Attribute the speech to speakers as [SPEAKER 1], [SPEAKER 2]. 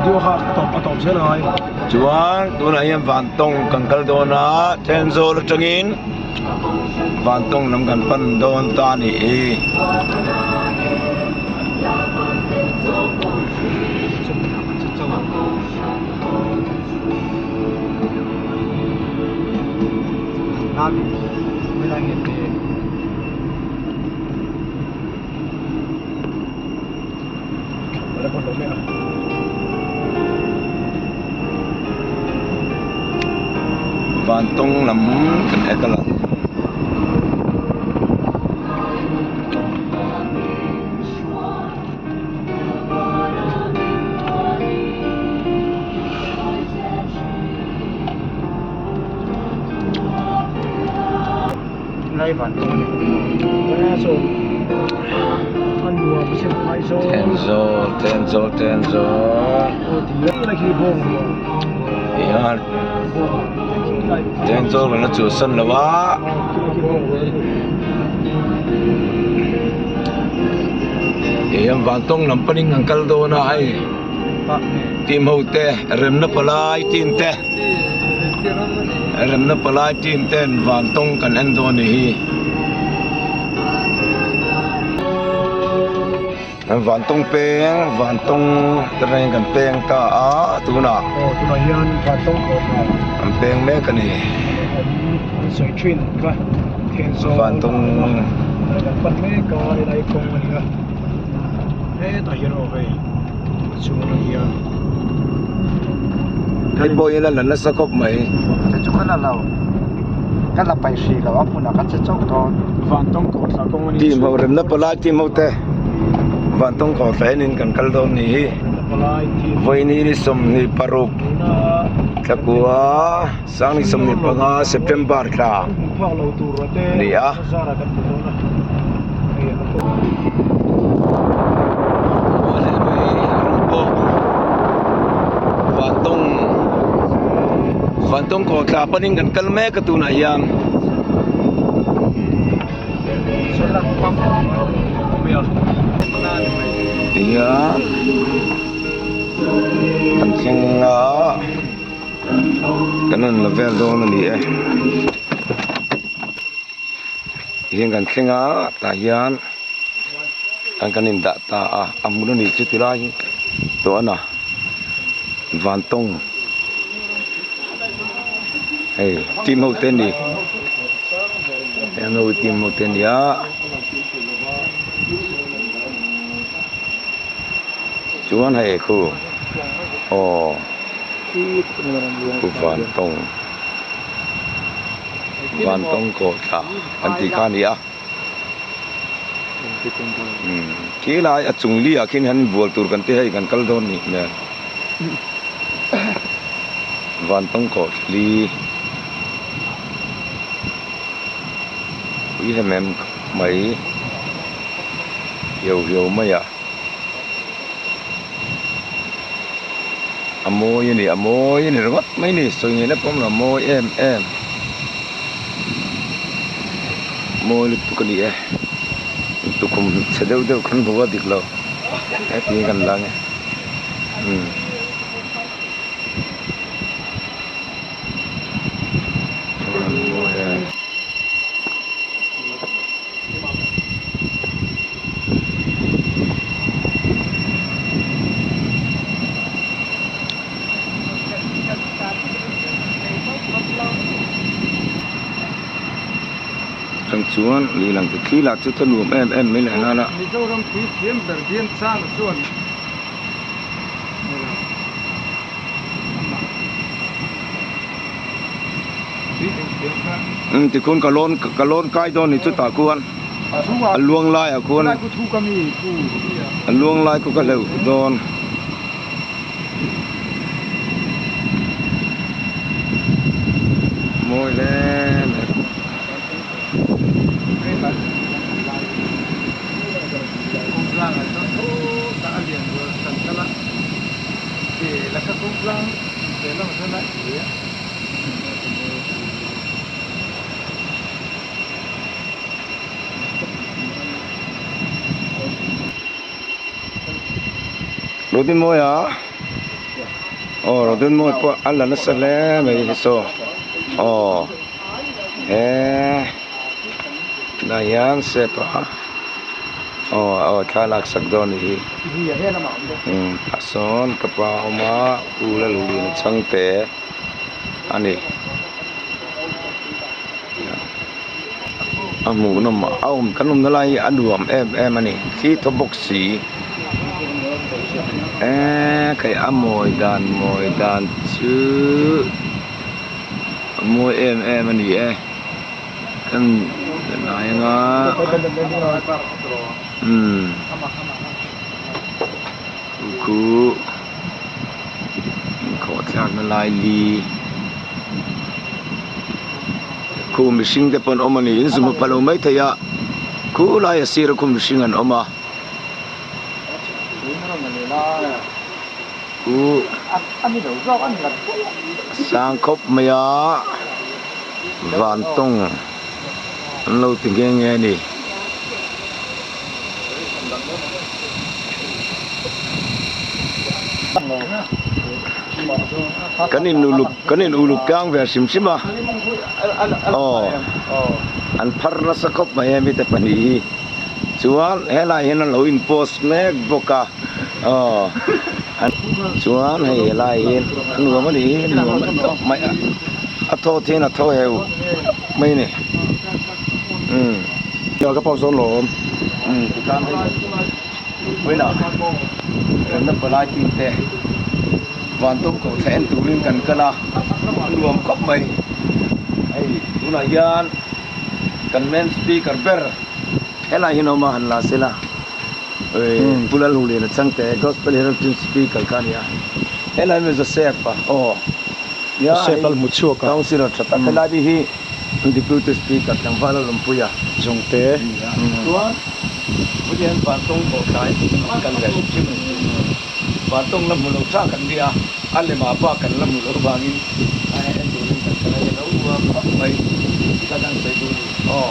[SPEAKER 1] Video kha a tawp a tawp zel a ngai.
[SPEAKER 2] Chuan tunah hian Vantawng kan kal dawn a, Thenzawl atangin Vantawng lam kan pan dawn ta a nih hi. Vantawng lam kan hek a lang. Thenzawl Thenzawl Thenzawl hian Thenzawl kan la chhuahsan lo a. Hian Vantawng lam panin an kal dawn a hei team ho te remna palai team te. Remna palai team ten Vantawng kan en dawn a ni hi. Vantawng peng Vantawng te reng kan peng ta a tunah
[SPEAKER 1] Aw tunah hian Vantawng kawhhran
[SPEAKER 2] an peng mek a ni.
[SPEAKER 1] An sawi thin kha Thenzawl
[SPEAKER 2] Vantawng
[SPEAKER 1] kan pan mek a helai kawng a ni a hetah hian aw hei. A chhung atang hian
[SPEAKER 2] Hei pawh hian a la nasa khawp mai.
[SPEAKER 3] Che chu ka la lo. Ka la paih hrih lo a hmunah ka che chauh dawn.
[SPEAKER 1] Vantawng kawhthla kawng a ni.
[SPEAKER 2] Team ho remna palai team ho te Vantawng kawhthla enin kan kal dawn ni hi. Vawiin hi ni 26 thlakua sang ni 25 September thla a ni a. Vantawng Vantawng kawhthla panin kan kal mek a tunah hian. Tihian kan thleng a kan rawn la vel dawn a ni e. Tihian kan thleng a tah hian an kan indah ta a a hmun a nih chu tilai hi tawh a na Vantawng hei team ho te a ni heng ho team ho te a ni a. Chuan hei khu aw khu Vantawng. Vantawng kawhthla an tih kha a ni a khi lai a chung li ah khian han bual tur kan ti hei kan kal dawn nih hmel Vantawng kawhthla li ui hem em mai hiau hiau mai a. A mawi a ni a mawi a ni ringawt mai a ni sawi ngei na pawh a mawi em em mawi lutuk a ni e tukhum chhe deuh deuh kan hmu a dik lo heti kan la nge umm. Tang chuan lei lang te thli lah chu ta nuam em em mai leh nghal a.
[SPEAKER 3] Mizoram tui thiam ber bian chang chuan
[SPEAKER 2] Umm tikhuan ka lawn ka lawn kai dawn ni chutah khuan a luang laiah khuan a luang lai khu ka hleuh dawn. Mawi hle mai. Roti mawi a. Aw Rodunmawii pawh a la nasa hle mai hi saw aw he tunah hian step a aw aw thla lak sak dawn a nih hi umm tah sawn ka pa a awm a u Lalhulina chhangte a ni. A hmuhnawm a awm kan awmna lai hi a nuam em em a ni thli thaw bawk si eee kei a mawi dan mawi dan chu a mawi em em a ni e kan hnai anga umm khu khu inkhawh thlakna lai li. Khu mihring te pawh an awm a ni in zu hmu pha lo mai thei a khu laia sira khu mihring an awm a khu sang khawp mai a van tawng an lo ti nghe nghe a ni. Kan in uluk kan in uluk tlang ve hrim hrim a aw an phar nasa khawp mai hemi te pahnih hi chuan helai hian an lo in post mek bawk a aw chuan hei helai hi a nuam a nih hi nuam a ni tawp mai a a thaw thian a thaw heu mai a ni umm. Ka pawh sawn lawm umm tikhan hei vawiinah remna palai team te vantawng koh thla en turin kan kal a a nuam khawp mai hei tunah hian kan main speaker ber helai hi an awm a han la sela pu Lalhuliana changte gospel herald team speaker kha a ni a helai hi Joseph a aw.
[SPEAKER 1] Joseph Lalhmuchhuaka.
[SPEAKER 2] Councillor tha tak helai te hi Deputy Speaker tlangval a lawmpui a.
[SPEAKER 1] Zungte.
[SPEAKER 2] Chuan Pathian Vantawng kawhtlai kan leh hrim hrim a ni. Vantawng la hmu lo tha kan nia, a lema bak kan la hmu lo vangin a en turin kan kal a ni lo khawp mai tih kha kan sawi duh a ni. Aw.